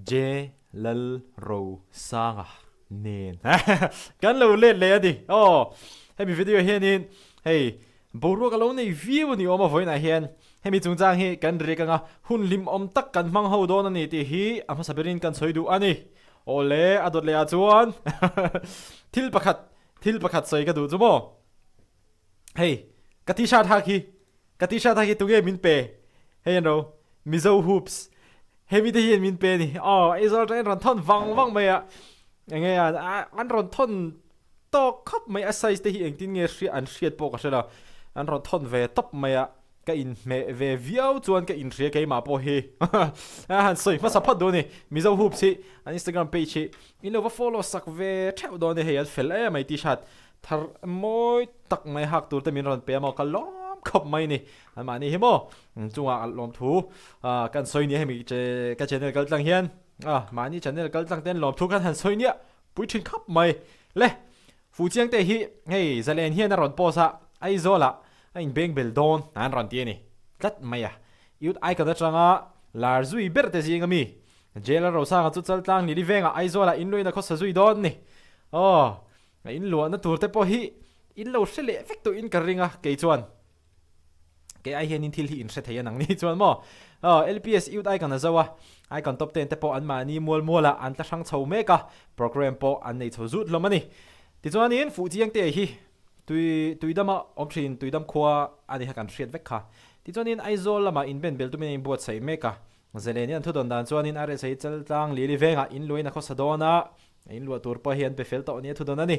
J Lal Ro Sanga nen kan lo let leh a ni. Aw hemi video hianin hei boruak a lo nei viau a ni awm a vawiinah hian hemi chungchang hi kan riak anga hun hlimawm tak kan hmang ho dawn a ni tih hi a hmasa berin kan sawi duh a ni. Aw le a dawt leh ah chuan thil pakhat thil pakhat sawi ka duh chu maw hei ka t-shirt hak hi Ka t-shirt a hi tunge min pe? Hei an ro, Mizo Hoops. Hemi te hian min pe a ni. Aw, Aizawl atangin rawn thawn vang vang mai a. Enge a, an rawn thawn tawk khawp mai a size te hi engtin nge hria an hriat pawh ka hre lo. An rawn thawn ve tawp mai a, ka inhmeh ve viau chuan ka inhria keimah pawh hi. A han sawi hmasa phawt duh a ni. Mizo Hoops hi an Instagram page hi in lo va follow sak ve theuh dawn a ni. Hei an fel em mai t-shirt Thar mawi tak mai hak tur te min rawn pe a maw ka lawm khawp mai ni. An mahni hi maw chungah a lawm thu kan sawi nia hemi ka channel kal tlang hian mahni channel kal tlang ten lawm thu khan han sawi nia pui thin khawp mai. Le Fuchiang te hi hei Zalen hian a rawn post a Aizawl ah a in beng bel dawn an rawn ti a ni tlat mai a. Youth Icon atanga lar zui ber te zing ami Jail a Rosanga chu Chaltlang Lili vengah Aizawl ah inluain a khawsa zui dawn ni. Aw. A in luahna tur te pawh hi in lo hre leh vek tawh in ka ring a, kei chuan kei ai hian in thil hi in hre thei a nang ni chuan maw. Aw LPS Youth Icon a zo a, Icon Top Ten te pawh an mahni mual mual ah an tla hrang chho mek a, program pawh an nei chho zut hlawm a ni. Tichuanin Fuhchiangte hi tui Tuidama awm thin Tuidam khua a ni kha kan hriat vek kha. Tichuanin Aizawl lamah inben bel tumin a inbuatsaih mek a, Zelenian thudawn dan chuanin RSA Chaltlang Lili vengah inluain a khawsa dawn a, A inluah tur pawh hi an pe fel tawh nia thudawn a ni.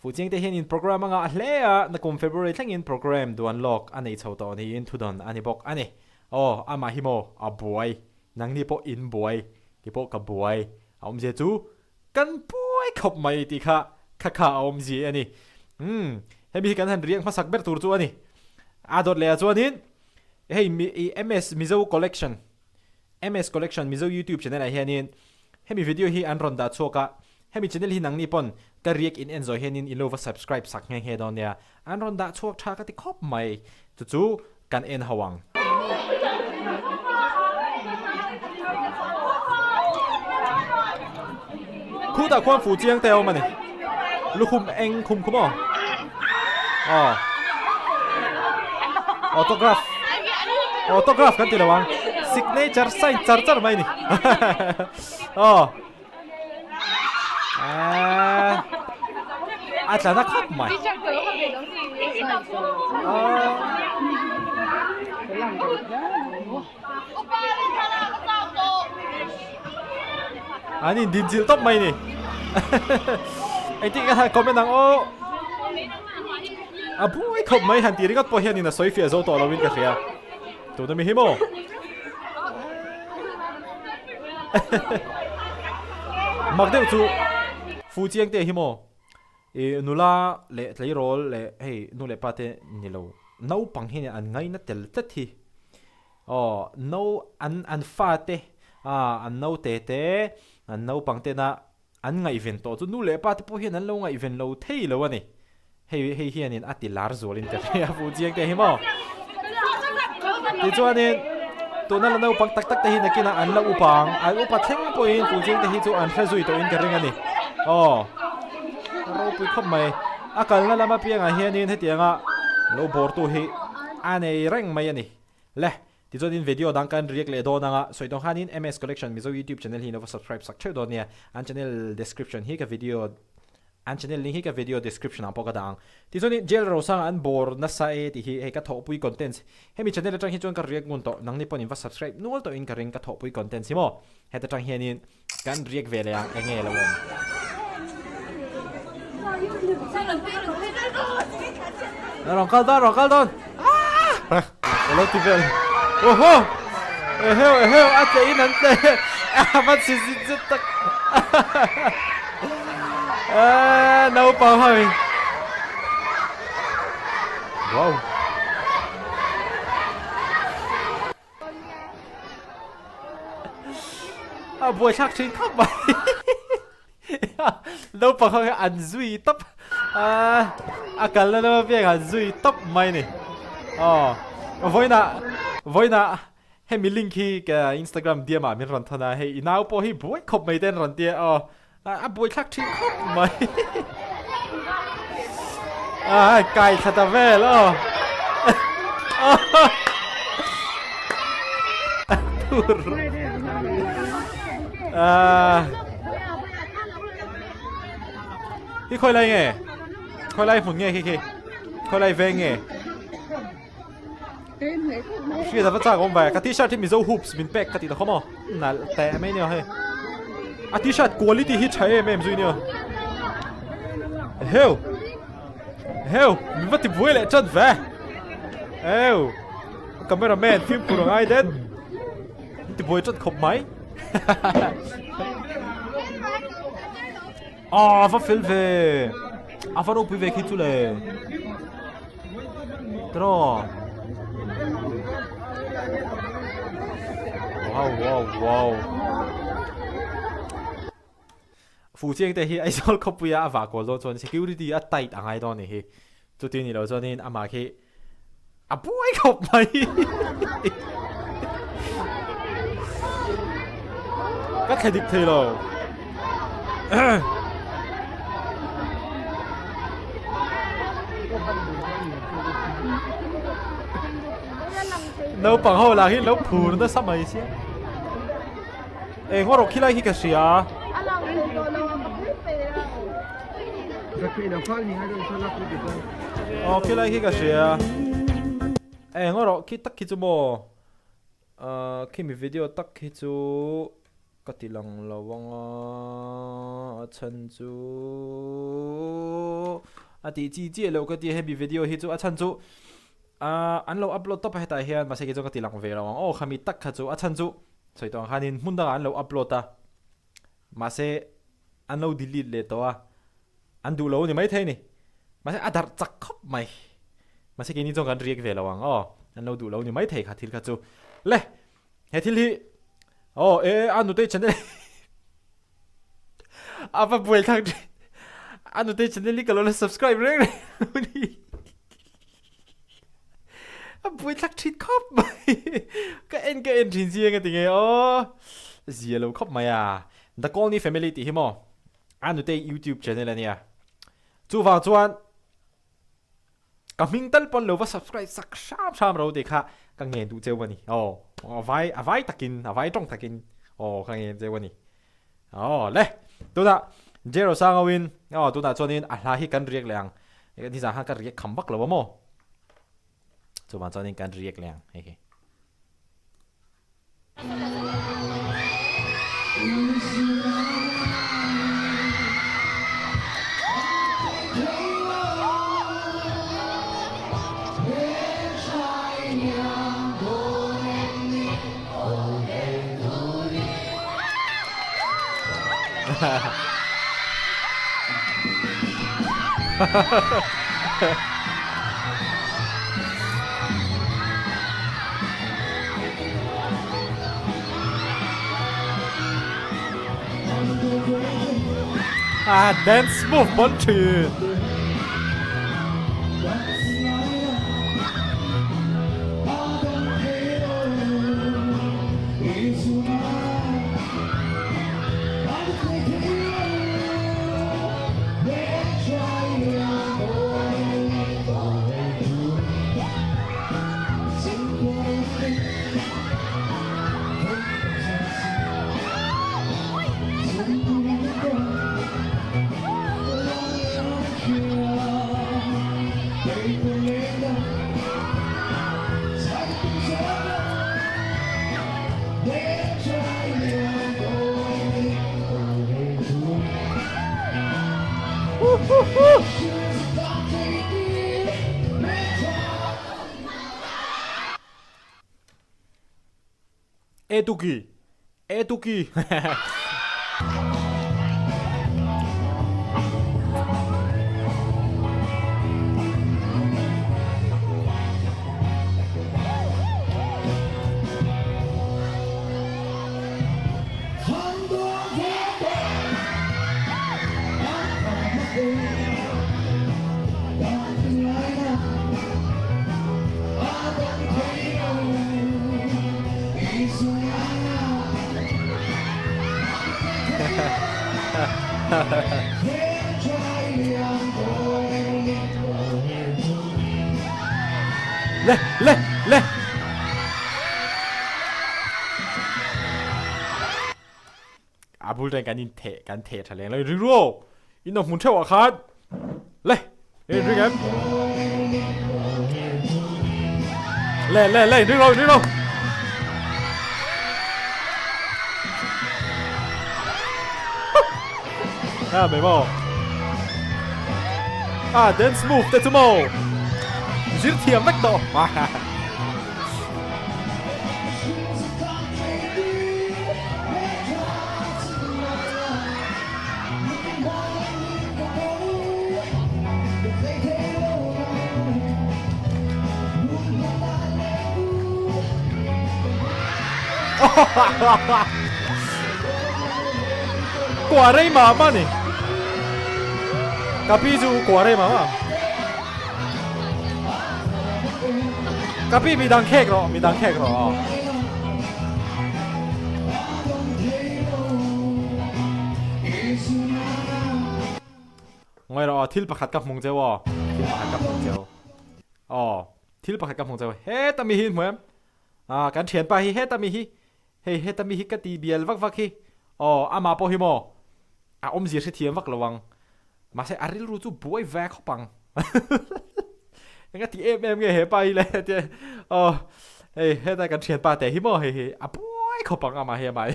Fuhchiangte hian in program a ngah hle a, nakum February thlengin program duan lawk a nei chho tawh niin thudawn a ni bawk a ni. Aw, amah hi maw a buai, nangni pawh in buai, kei pawh ka buai, a awmzia chu kan buai khawp mai tih kha kha kha a awmzia a ni. Umm, hemi hi kan han riak hmasak ber tur chu a ni. A dawt leh ah chuanin hei MS Mizo Collection MS Collection Mizo YouTube channel ah hianin hemi video hi an rawn dah chhuak a, hemi channel hi nangni pawn ka riak in en zawh hianin in lo va subscribe sak nghe nghe dawn nia, an rawn dah chhuak tha ka ti khawp mai, chu chu kan en ho ang. Khutah khuan fu chiang te a awm a ni, lukhum eng khum khum aw, aw autograph autograph kan ti lo ang signature sign char char mai ni aw a tla na khawp mai An in din chilh tawp mai ni. Engtin ka han comment ang aw. A buai khawp mai han tih ringawt pawh hianin a sawi fiah zo tawh lovin ka hria. Tuna mi hi maw? Mak deuh chu Fu Chiang te hi maw? I nula leh tleirawl leh hei nu leh pa te ni lo naupang hian an ngaina tel tlat hi. Aw no an an fate ah an naute te an naupang tena an ngaihven tawh chu nu leh pa te pawh hian an lo ngaihven lo thei lo a ni. Hei hei hianin a ti lar zualin ka hria fuh chiang te hi maw. Tichuanin tuna la naupang tak tak te hi nakinah an la upa ang, an upa thleng pawhin fuh chiang te hi chu an hre zui tawhin ka ring a ni. Aw ropui khawp mai. A kalna lam apiangah hianin hetianga lo bawrtu hi a nei reng mai a ni. Le, tichuanin video dang kan react leh dawn anga sawi tawng khanin MS Collection Mizo YouTube channel hi ilo va subscribe sak theuh dawn nia. An channel description hi ka video an channel link hi ka video description ah pawh ka dah ang. Tichuanin Jail Rosanga an bawr nasa e tih hi hei ka thawhpui contents hemi channel atang hi chuan ka react ngun tawh nangni pawhin va subscribe nual tawhin ka ring ka thawhpui contents hi maw heta tang hianin Kan riak ve leh ang enge lo awm. Rawn kal dawn, rawn kal dawn. Ah! Ka lo ti vel. Oho! Eheu, eheu, a tle in an tle. A van si zit zet tak. Ah, naupang ho in. Wow. A buaithlak thin khawp mai. Naupang ho hi an zui tawp a, a kalna lama piang an zui tawp mai ni. Aw, vawiinah, vawiinah. Hemi link hi ka Instagram DM ah min rawn thawn a, hei i nau pawh hi buai khawp mai te an rawn tia aw, a buai thlak thin khawp mai. A kai thla ta vel aw. Tur. Hi khawi lai nge? Khawi lai hmun nge khi khi? Khawi lai veng nge? Hriat ava chak awm ve ka t-shirt hi Mizo hoops min pek ka tih ta khawm aw nalh teh mai nia hei a t-shirt quality hi tha em em zui nia heu heu min va ti buai leh chat ve eu cameraman fimkhur a ngai det min ti buai chat khawp mai A va fel ve a va ropui ve khi chu le tiraw wow wow wow fu chiang te hi Aizawl khawpuia a vah kawl dawn chuan security a tight a ngai dawn a nih hi chuti ni lo chuanin amah khi A buai khawp mai. Ka thla dik thei lo. Naupang ho lah hi lo phur nasa mai sia. Eng haw rawh khilai hi ka hria. Aw khilai khi ka hria. Eng haw rawh khi tak khi chu maw ahh khimi video tak khi chu ka ti lang lo ang a a chhan chu a tih chi chiah loh ka tia hemi video hi chu a chhan chu ahh an lo upload tawp a hetah hian mahse kei chuan ka ti lang ve lo ang aw khami tak kha chu a chhan chu Sawi tawh ang khanin hmun dangah an lo upload a, mahse an lo delete leh tawh a, an duh lo a ni maithei a ni. Mahse a darh chak khawp mai. Mahse keini chuan kan react ve lo ang aw, an lo duh lo a ni maithei kha thil kha chu. Le, he thil hi aw e a nutei channel a va buai thlak thin. A nutei channel hi ka lo la subscribe reng reng lo ni. A buai thlak thin khawp mai ka en ka en thin chiang a ti nge aw zia lo khawp mai a The Colney Family tih hi maw a nutei YouTube channel a nia chuvang chuan ka hming tal pawn lo va subscribe sak hram hram ro tih kha ka ngen duh cheu a ni aw a vai a vai takin a vai tawng takin aw ka ngen cheu a ni Aw le, tunah Jero Sangauin aw tunah chuanin a hla hi kan riak leh ang, nizan khan ka riak kham vak lo a maw? Chuvang chuanin kan riak leh ang hei hi. Ah, dance move bon thin. Etuki! Etuki! Le le le. A bul ṭan kan in theh kan theh ṭha leng lo in ring ru in awm hmun ṭheuh ah khan le in ring em le le le in ring lo in ring lo à mày maw à dance move te chu maw zir thiam vek tawh Kua rei mah mah ni. Ka pi chu kua rei mah mah. Ka pi midang khek rawh, midang khek rawh aw. Ngawi rawh aw, thil pakhat ka hmung cheu aw, thil pakhat ka hmung cheu. Aw, thil pakhat ka hmung cheu. Heta mi hi in hmu em? Ah, kan thianpa hi heta mi hi, hei heta mi hi ka ti bial vak vak hi. Aw, amah pawh hi maw? A awmzia hrethiam vak lo ang. Mahse a rilru chu buai ve khawp ang. Enga ti em em nge he pa hi le tia aw hei heta kan thianpa te hi maw hei hi a buai khawp ang amah hi amah hi.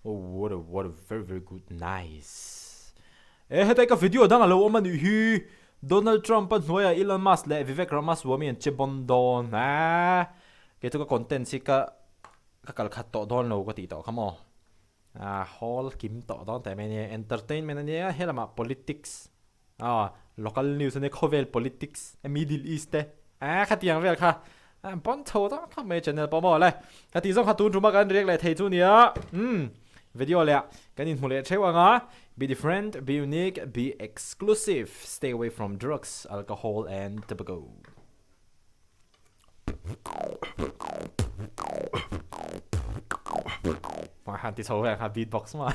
Oh what a what a very very good nice. E hetai ka video dang alo awm anih hi Donald Trump a hnuaiah Elon Musk leh Vivek Ramaswamy an che bon dawn a kei chu ka content hi ka ka kal khat tawh dawn lo ka tih tawh kha maw a hawl kim tawh dawn teh mai ania entertainment ania helamah politics Aw, local news ania khawvel politics a middle east te a khatiang vel kha a pawn chho tak tak mai channel pawh maw le ka tih zawng kha tun ṭuma kan react leh thei chu nia umm video leh ah kan inhmu leh theuh ang a be different be unique be exclusive stay away from drugs alcohol and tobacco. Hmai han ti chho vel kha beatbox maw.